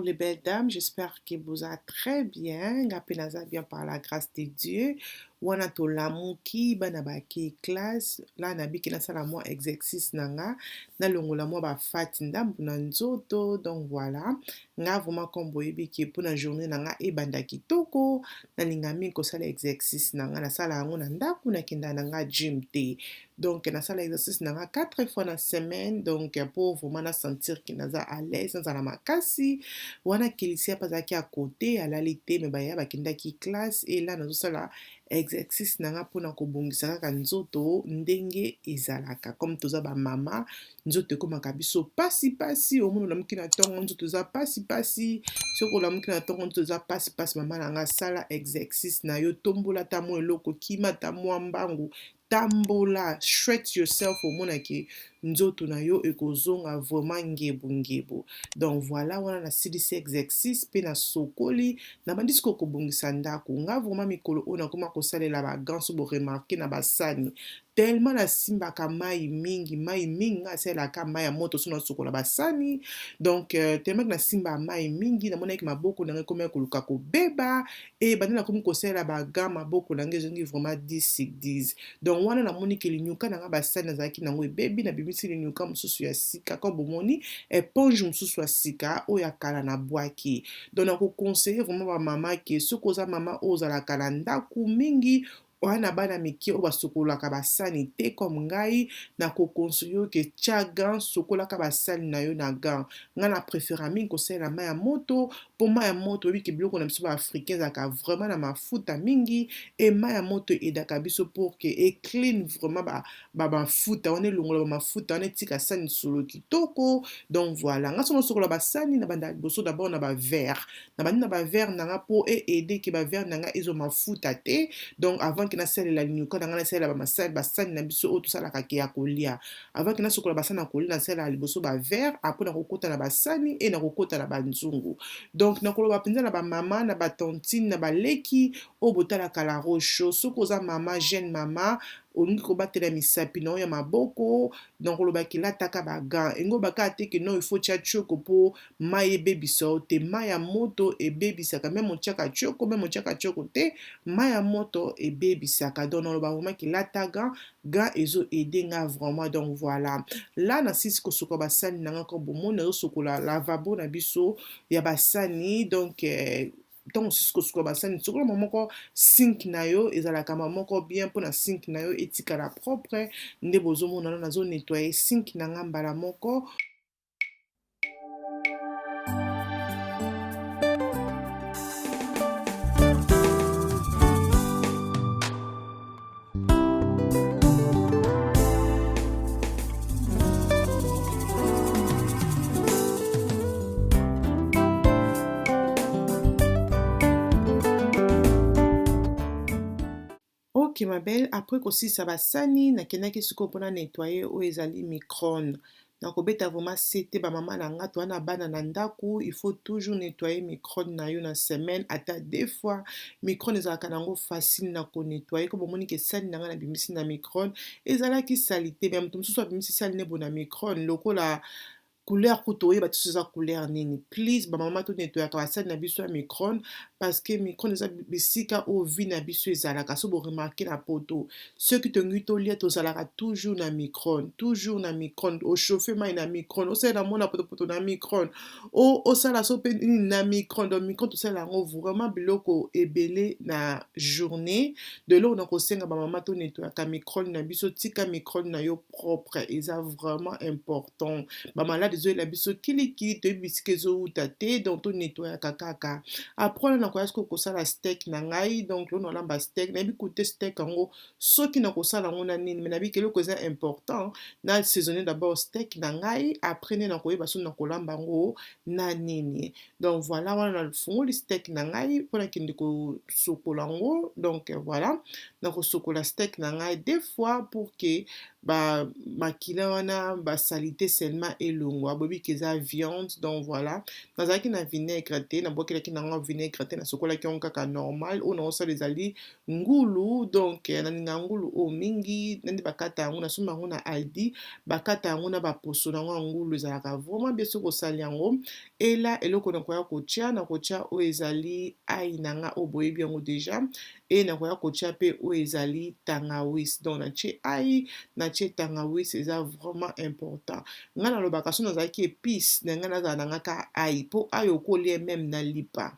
les belles dames, j'espère que vous allez très bien. Nga pe naza bien par la grâce de Dieu. Wana tolamuki bana bake classe, la nabiki nasala mwa exercice na nga, nalongola mwa ba fati ndambu na nzoto. Donc voilà, nga vraiment comme boyebi ke mpona journée na nga ebanda kitoko, nalinga mingi kosala exercice na nga, nasala yango na ndako, nakenda na nga gym te. Donc nasala exercice na nga 4 fois na semaine, donc po vraiment na sentir ke naza à l'aise, nazala makasi. Wana Kelisia mpe azalaki à côté, alali te, me baya bakendaki classe, et là nazosala exercice na nga mpona kobongisa kaka nzoto ndenge ezalaka. Comme toza bamama, nzoto ekomaka biso pasi pasi, omoni olamuki na ntongo nzoto eza pasi pasi. Soki olamuki na ntongo nzoto eza pasi pasi, mama na nga sala exercice na yo, tombola ata mwa eloko, kima ata mwa mbangu, tambola, stretch yourself, omonaki nzoto na yo ekozonga vraiment ngebu ngebu. Donc voilà, wana nasilisi exercice mpe nasokoli, nabandi sikoyo kobongisa ndako. Nga vraiment mikolo oyo nakoma kosalela ba gants, so boremarquer na basani, tellement nasimbaka mai mingi, mai mingi. Nga asalelaka mai ya moto so nasokola basani. Donc tellement nasimbaka mai mingi, namonaki maboko na ngai ekomi koluka kobeba, e bandi nakomi kosalela ba gants, maboko na ngai ezongi vraiment 10 sur 10. Donc wana namoni ke linyuka na nga basani nazalaki nango ebebi, nabimisi linyuka mosusu ya sika, comme bomoni, éponge mosusu ya sika, oyo ya kala nabwaki. Donc nakoconseiller vraiment bamama ke soki oza mama oyo ozalaka na ndako mingi, oya na bana mike oyo basokolaka basani te comme ngai, nakoconseiller yo ke tia gant, sokolaka basani na yo na gant. Ngai na préféra mingi kosalela mai ya moto, mpo mai ya moto, oyebi ke biloko na biso baafricain ezalaka vraiment na mafuta mingi, e mai ya moto eaidaka biso pour ke eclean vraiment bamafuta wana, elongola bamafuta wana, etika sani solo kitoko. Donc voilà, nga soki nasokola basani, na banda liboso d'abord na baverre. Na bandi na baverre na nga mpo eaider ke baverre na nga ezwa mafuta te. Donc avant ke nasalela linyuka na nga, nasalela basani na biso oyo tosalaka ke ya kolia, avant ke nasokola basani ya kolia, nasalelaka liboso baverre, après nakokota na basani e nakokota na banzungu. Donc nakoloba mpenza na bamama, na batantine, na baleki oyo botalaka La Rose Show, soki oza mama, jeune mama, olingi kobatela misapi na yo ya maboko, donc olobaki lataka bagants. Engo baka te ke non, il faut tia tioko mpo mai ebebisa yo te. Mai ya moto ebebisaka, même otiaka tioko, même otiaka tioko te, mai ya moto ebebisaka. Donc naloba vraiment kilata gant, gant ezoaider nga vraiment. Donc voilà, la nasilisi kosokola basani na nga, ko bomoni nazosokola lavabo na biso ya basani. Donc ntango mosusu kosukola basani, sokola moko sink na yo ezalaka ma moko bien, mpona sink na yo etikala propre. Nde bozomona nazonettoyer sink na nga mbala moko. Ok ma belle, après kosilisa basani, nakendaki sikoyo mpona nettoyer oyo ezali micro-ondes. Nakobeta vraiment sete, bamama na nga, toza na bana na ndako, il faut toujours nettoyer micro-ondes na yo na semaine ata deux fois. Micro-ondes ezalaka nango facile na konettoyer. Ko bomoni ke sani na ngai nabimisi na micro-ondes ezalaki sali te, me moto mosusu abimisi sani nebo na micro-ondes, lokola couleur kutu oyeba te so eza couleur nini. Please bamama, tonettoyaka basani na biso ya micro-ondes, parce que micro-ondes eza bisika oyo vie na biso ezalaka. So boremarquer, na poto, soki tolingi tolia, tozalaka toujours na micro-ondes, toujours na micro-ondes. Ochauffe mai na micro-ondes, osalela mona potopoto na micro-ondes, osala so mpe nini na micro-ondes. Donc micro-ondes, tosala yango vraiment biloko ebele na journée. De eloko na kosenga bamama, tonettoyaka micro-ondes na biso. Tika micro-ondes na yo propre, eza vraiment important. Bamalade ezoyela biso kilikili, toyebi bisika ezowuta te, donc tonettoyaka kaka. Après wana, nakoya sikoyo kosala steak na ngai. Donc lelo nalamba steak, nayebi kute steak yango soki nakosala yango na nini, me nayebi ke eloko eza important, na assaisonner d'abord steak na ngai, après nde nakoyeba soki nakolamba yango na nini. Donc voilà, wana nafungoli steak na ngai mpona kende kosokola yango. Donc voilà, nakosokola steak na ngai deux fois pour ke bamakila wana, basaleté seulement elongwa. Boyebi ke eza viande. Donc voilà, nazalaki na vinaigre te, nabwakelaki nango vinaigre te, nasokolaki yango kaka normal. Oyo naosala ezali ngulu. Donc nalinga ngulu oyo mingi, nde bakata yango, nasomba yango na Aldi, bakata yango na baposo nango ya ngulu, ezalaka vraiment bien soki osali yango. Ela eloko nakoya kotia, nakotia oyo ezali ail na nga oyo boyebi yango deja, e nakoya kotia pe oyo ezali tangawis. Donc natie ail, natie tangawis, eza vraiment important. Nga nalobaka so nazalaki épice na nga, nazala na nga ka ail, mpo ail okolia même na lipa.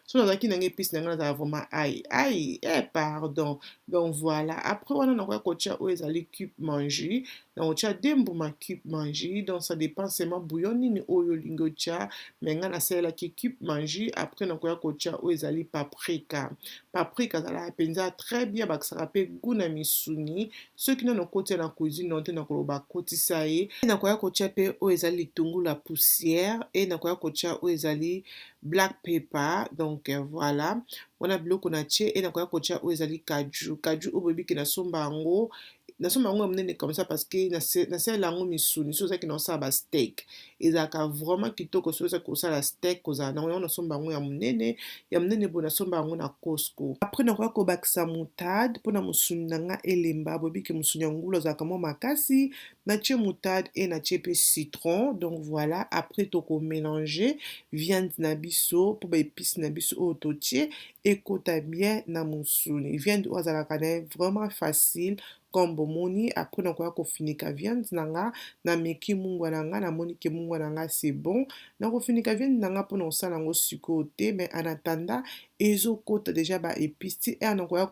So nazalaki nanga épice na nga, nazala vraiment ail, ail, eh pardon. Donc voilà, après wana nakoya kotia oyo ezali cube Maggi, nakotia de mbuma cube Maggi. Donc ça dépend seulement bouillon nini oyo olingi otia, mais nga nasalelaki cube Maggi. Après nakoya kotia oyo ezali paprika. Paprika azalaka mpenza très bien, bakisaka mpe goût na misuni. Soki nano okotia na cuisine no te, nakoloba kotisa ye. Nakoya kotia mpe oyo ezali litungulu ya poussière, e nakoya kotia oyo ezali black pepper. Donc voilà, wana biloko na tie. E nakoya kotia oyo ezali kaju. Kaju oyo boyebi ke nasomba yango, nasomba yango ya monene comme ça, parce que nasalela yango misuni. So ozalaki na kosala basteak, ezalaka vraiment kitoko. Soki ozalaki kosala steak, kozala nango yango. Nasomba yango ya monene, ya monene boye, nasomba yango na Costco. Après nakoya kobakisa moutarde mpona mosuni na nga elemba. Boyebi ke mosuni ya ngulu azalaka mwa makasi. Natie moutarde e natie mpe citron. Donc voilà, après tokomélange viande na biso mpo baépice na biso oyo totie ekota bien na mosuni. Viande oyo azalaka na ye vraiment facile, comme bomoni. Après nakoya kofinika viande na nga. Nameki mungwa na nga, namoni ke mungwa na nga c'est bon. Nakofinika viande na nga mpona kosala yango sikoyo te, mais en attendant ezokota déjà baépice ti ere nakoya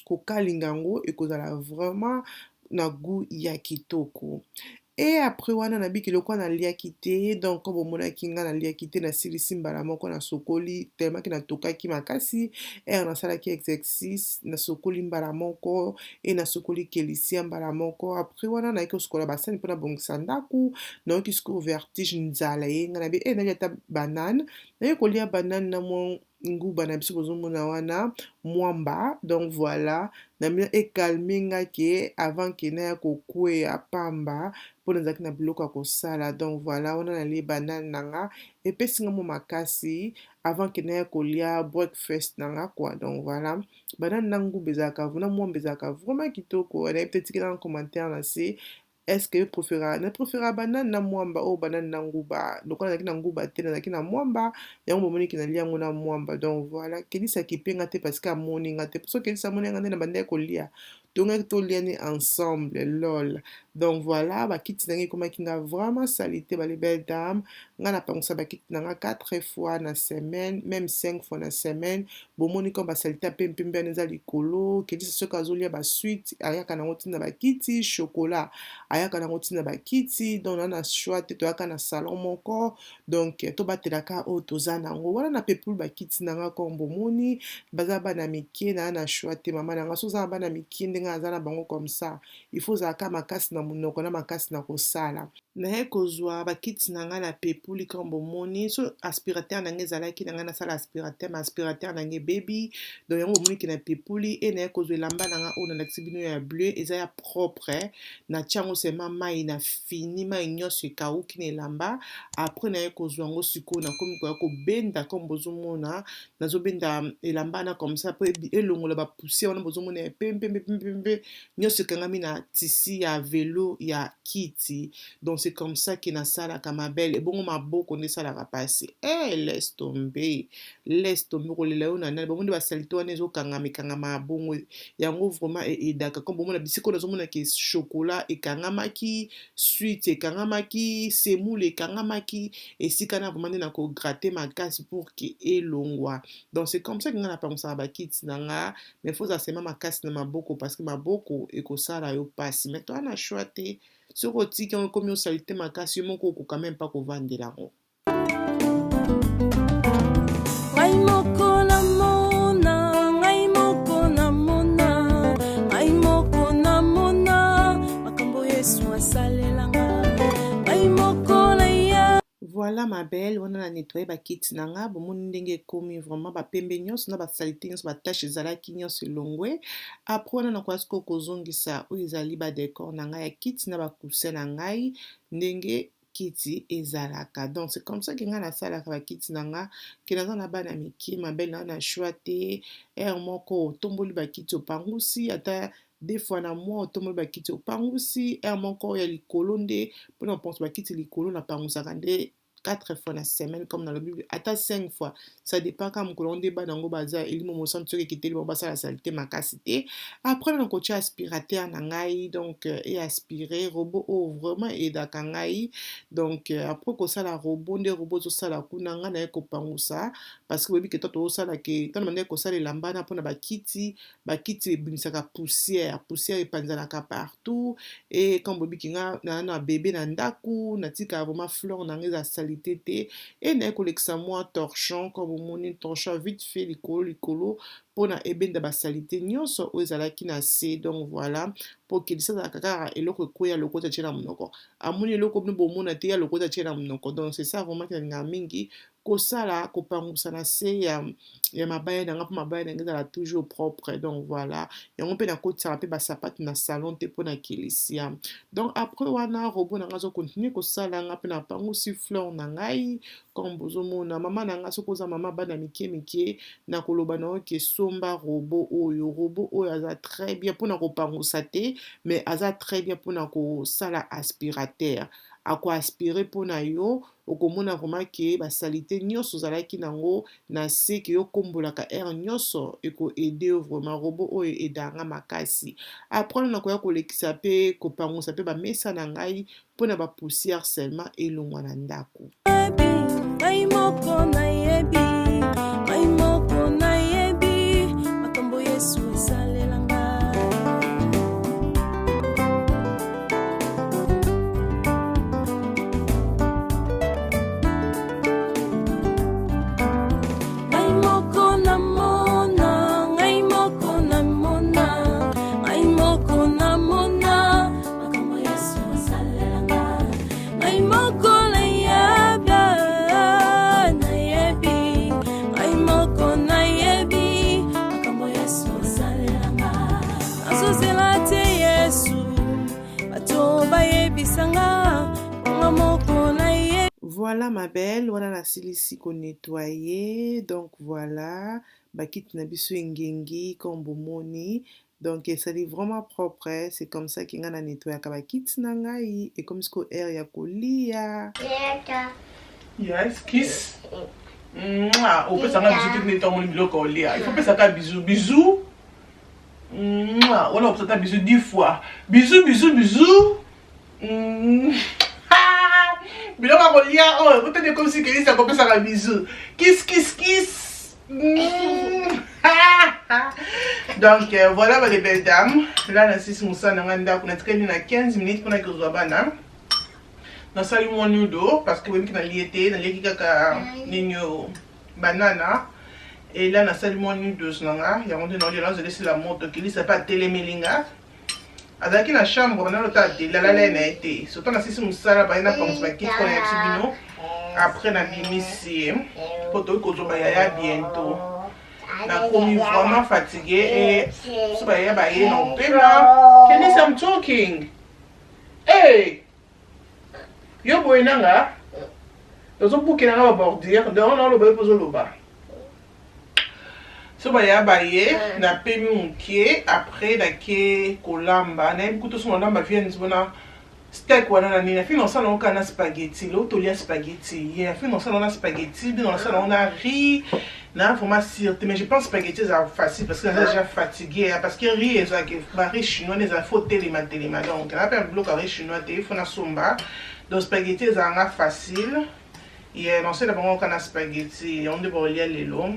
kokalinga yango, ekozala vraiment na goût ya kitoko. E après wana nabiki lokola naliaki te. Donc bomonaki nga naliaki te, nasilisi mbala moko, nasokoli tellement ke natokaki makasi ere nasalaki exercice. Nasokoli mbala moko e nasokoli kelisia mbala moko. Après wana nayaki kosukola basani mpona bongisa ndako. Nayoki sikoyo vertige, nzala ye nga. Nabi e nalia ata banane. Naye kolia banane na mwa nguba na biso bozomona wana, mwamba. Donc voilà, namina ecalmer nga ke avant ke naya kokweya pamba, mpo nazalaki na biloko ya kosala. Donc voilà, wana nalie banane na nga, epesi nga mwa makasi avant ke naya kolia breakfast na nga quoi. Donc voilà, banane na nguba ezalaka na mwamba, ezalaka vraiment kitoko. Nayebi te, tikela na commentaire na se, est-ce que préféra na préféra banane na mwamba oyo banane na nguba? Lokola nazalaki na nguba te, nazalaki na mwamba, yango bomoniki nalia yango na mwamba. Donc voilà, kelisaki mpe nga te parce que amoni nga te. So kelisa amoni nga nde na bandaki kolia, tongaki toliani ensemble, lol. Donc voilà, bakiti na ngai ekomaki nga vraiment saleté. Bale belle dame, nga napangwisa bakiti na nga 4 fois na semaine, même 5 fois na semaine. Bomoni comme basaleté ya pempembe wana eza likolo. Kelisa soki azolia basweets, ayaka nango ntina bakiti, chocolat ayaka nango ntina bakiti. Donc na choix te, toyaka na salon moko, donc tobatelaka oyo toza nango wana. Na pepulu bakiti na nga, comme bomoni baza bana mike na choix te. Mama na nga, so oza na bana mike ndenge aza na bango comme ça, il faut ozalaka makasi na monoko na makasi na kosala. Naye kozwa bakiti na ngai na pepuli, comme bomoni. So aspirateur na ngai ezalaki na ngai, nasala aspirateur, mais aspirateur na ngai ebebi. Donc yango bomoniki na pepuli. E naye kozwa elamba na ngai oyo nalakisi bino ya bleu, eza ya propre. Natia yango sema mai na fini, mai nyonso ekauki na elamba. Après naye kozwa yango sikoyo, nakomi koya kobenda, comme bozomona nazobenda elamba na comme ça po elongola bapoussière wana bozomona ya pembepembepembe nyonso ekangami na tissu ya velours ya kiti. Donc c'est comme ça ke nasalaka, ma belle. Ebongo maboko nde esalaka mpasi. E laisse tomber, laisse tomber, kolela yo na nani. Bomoni basaleté wana ezokangama, ekangama ya bongo. Yango vraiment eaidaka, comme bomona bisika oyo nazomona ke chocolat ekangamaki, sweet ekangamaki, semoule ekangamaki esika na vraiment nde na kogratter makasi pour ke elongwa. Donc c'est comme ça ke ngai napangusaka bakiti na nga, mais faut ozala sema makasi na maboko, parce que maboko ekosala yo mpasi. Mais toza na choix te. Soki otiki yango ekomi osali te makasi, yo moko okoka même mpa kovandela yango. Ngai moko namona, ngai moko namona, ngai moko namona makambo Yesu asalelanga, ngai moko naya. Voilà, ma belle, wana na nettoye bakiti na nga. Bomoni ndenge ekomi vraiment bapembe nyonso na basaleté nyonso, batache ezalaki nyonso elongwe. Après wana nakoya sikoyo kozongisa oyo ezali badécor na ngai ya kiti na bacoussin na ngai ndenge kiti ezalaka. Donc c'est comme ça ke ngai nasalaka bakiti na nga ke naza na bana mike, ma belle. Na choix te, heure moko otomboli bakiti, opangusi ata deux fois na mois, otomboli bakiti, opangusi heure moko ya likolo nde mpona kopangusa bakiti likolo. Napangusaka nde 4 fois na semaine comme nalobi ata 5 fois ça dépend kaka mokolo yango nde bana yango baza elimo mosantu soki ekiteli bango basala salite makasi te. Après na kotia aspirateur na ngai donc e aspire robot oyo vraiment edaka ngai donc après kosala robot nde robot ozosala kuna ngai naye kopangusa parce que boyebi ke to tozosala ke ntango bandaki kosala elamba na mpona bakiti bakiti ebimisaka poussière poussière epanzanaka partout e comme boyebi ke nga na na bebe na ndako natikaka vraiment fleur na nga eza salite te e naye kolekisa mwa torchon comme omoni torchon vite fait likolo likolo mpona ebenda basalite nyonso oyo ezalaki na se. Donc voilà, mpo kelisi azalaka kaka eloko ekweya lokota tie na monoko, amoni eloko bino bomona te ya lokota tie na monoko. Donc c'est ça vraiment nalingaka mingi kosala kopangusa na se ya mabaya na nga mpo mabaya na nga ezala toujours propre. Donc voilà, yango mpe nakotisaka mpe basapatu na salon te mpona kelisia. Donc après wana robot na nga azocontinue kosala, nga mpe napangusi fleur na ngai comme bozomona. Mama na nga, soki oza mama bana mike mike, nakoloba na yo ke somba robot oyo. Robot oyo aza très bien mpona kopangusa te, mais aza très bien mpona kosala aspirateur. Akoaspire mpona yo, okomona vraiment ke basalite nyonso ozalaki nango na se ke yo kombolaka aire nyonso, ekoaider yo vraiment. Robot oyo edanga makasi. Après nakoya kolekisa mpe kopangusa mpe bamesa na ngai mpona bapoussière seulement elongwa na ndako. Ngai moko nayebi, ngai moko nayebi makambo Yesu esalelanga. Ngai moko namona, ngai moko namona, ngai moko namona makambo Yesu asalelanga. Ngai moko nayebi, nayebi, ngai moko nayebi makambo Yesu asalelanga. Nazozela te Yesu bato bayebisanga nga moko nayebi. Voilà ma belle, wana nasilisi konettoyer. Donc voilà, bakiti na biso engengi comme bomoni. Donc esali vraiment propre. C'est comme ça ke ngai na nettoyaka bakiti na ngai. Ekomi sikoyo heure ya kolia. Yes, kiss. Mwah. Opesanga bisou te nde ntango biloko olia. Il faut pesaka bisou. Bisou. Mwah. Wana opesaka bisou 10 fois. Bisou, bisou, bisou. Biloko ya kolia oyo kotende comme si kelisi akopesaka bisou. Kiss, kiss, kiss. Donc voilà ba les belles dames. Là nasisi mosala na ngai ndako, natikali na 15 minutes mpona kozwa bana. Nasali mwa noodle parce que boyebi nalie te, naliaki kaka nini oyo, banana. Et là nasali mwa noodles na nga, yango nde naolia. Nazela esila moto. Kelisa mpe atelemeli nga, azalaki na chambre bana lota alalala ye na ye te. Surtout nasisi mosala baye napangusa bakiti mpona yebisi bino. Après nabimisi ye mpo toki kozwa bayaya bientôt. Nakomi vraiment fatigué et so bayaya baye na opema. Kenis, I'm talking. Hey! Yo boye nanga ozobukela nga babordure, donc naoloba yo mpo ozoloba. So baya baye, napemi moke, après nake kolamba. Nayebi kutu so nalamba viande mpona steak wana na nini. Afi nasala yango kaka na spaghetti. Lelo tolia spaghetti ye, afi nasala yango na spaghetti bino, nasala yango na riz na vraiment sûr te, mais je pense spaghetti eza facile parce que naza déjà fatigué, parce que riz ezalaki ba riz chinois nde ezala faut telema telema. Donc na mpe biloko ya riz chinois te, faut nasomba. Donc spaghetti ezalanga facile ye, nasala bango kaka na spaghetti, yango nde baolia lelo.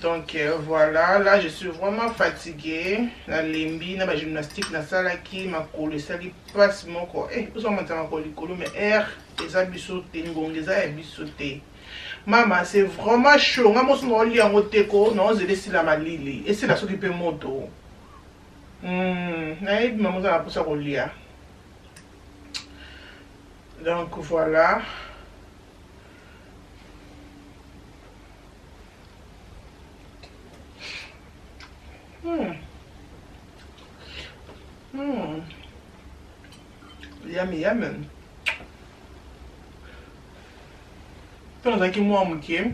Donc voilà, là je suis vraiment fatiguée. Nalembi na bagymnastique nasalaki, makolo esali mpasi moko. Ozomata makolo likolo, mais air eza biso te, ngonga eza ya biso te. Mama, c'est vraiment chaud. Nga moso naolia yango te ko naozela esila malili, esila soki mpe moto. Nayebi mama oza na mposa kolia. Donc voilà. Yummy, yummy. Mpo nazalaki mwa moke,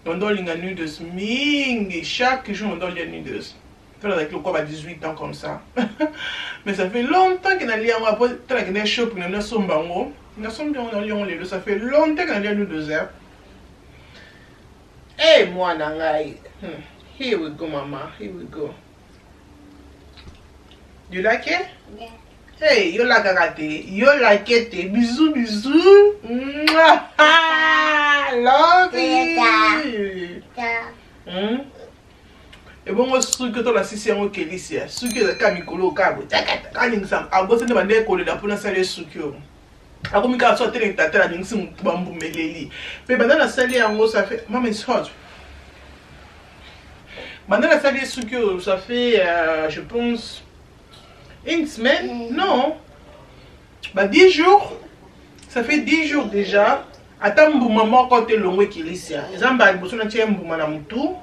nando olinga noodles mingi. Chaque jour nando olia noodles. Mpo nazalaki lokola ba 18 ans comme ça. Mais ça fait longtemps ke nalia yango. Apo to nakende shopping, na nasomba yango. Nasombi yango nalia yango lelo, ça fait longtemps que nalia noodles. Hey mwana ngai. Here we go mama, here we go. You like it? Yeah. Hey, yo lakaka te, yo like te. Bisous bisous. Mouah. Love you. Ebongo suki to nasisi yango kelisia suki ezalaka mikolo kaka boye alingisa abosi nde bande kolela mpona asali ye suki oyo akomi kaka so atelemi tata alingisi motu bambumeleli mpe banda nasali yango ça fait mama is hot banda nasali ye suki oyo ça fait je pense une semaine, non ba 10 jours, ça fait 10 jours déjà. Ata mbuma moko te elongwe ekilisia eza mbala liboso natia ye mbuma na motu,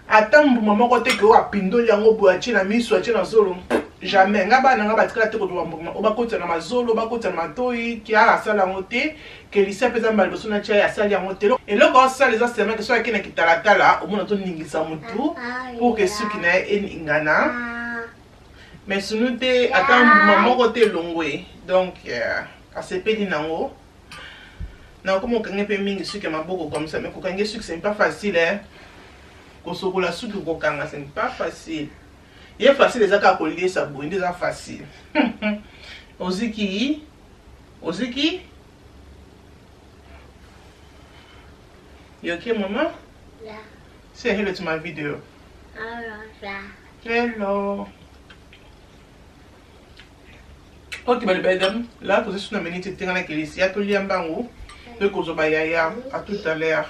ata mbuma moko te ke oyo apindoli yango boye atie na miso, atie na zolo, jamais. Nga bana nga batikala te kozwa mbuma oyo bakotisa na mazolo, bakotisa na matoi. Kiara asala yango te, Kelisia mpe eza mbala liboso natia ye asali yango te. Eloko asala eza seulement ke soki ake na kitalatala, omona azoningisa motu pour ke suki na ye eningana, mais sunu te ata mbuma moko te elongwe. Donc asepeli nango. Nakoma okangi mpe mingi suki ya maboko comme ça, mais kokangi suki, ce n'est pas facile, hein. Kosokola suki, kokanga, ce n'est pas facile. Ye facile eza kaka koliesa boye nde eza facile. Oziki oziki. You okay, mama? Yeah. Say hello to my video. Hello. Hello. Ok, balibedem là toza su na minute etenga na kelisi ya tolia mbangu mpe kozwa bayaya. À tout à l'heure.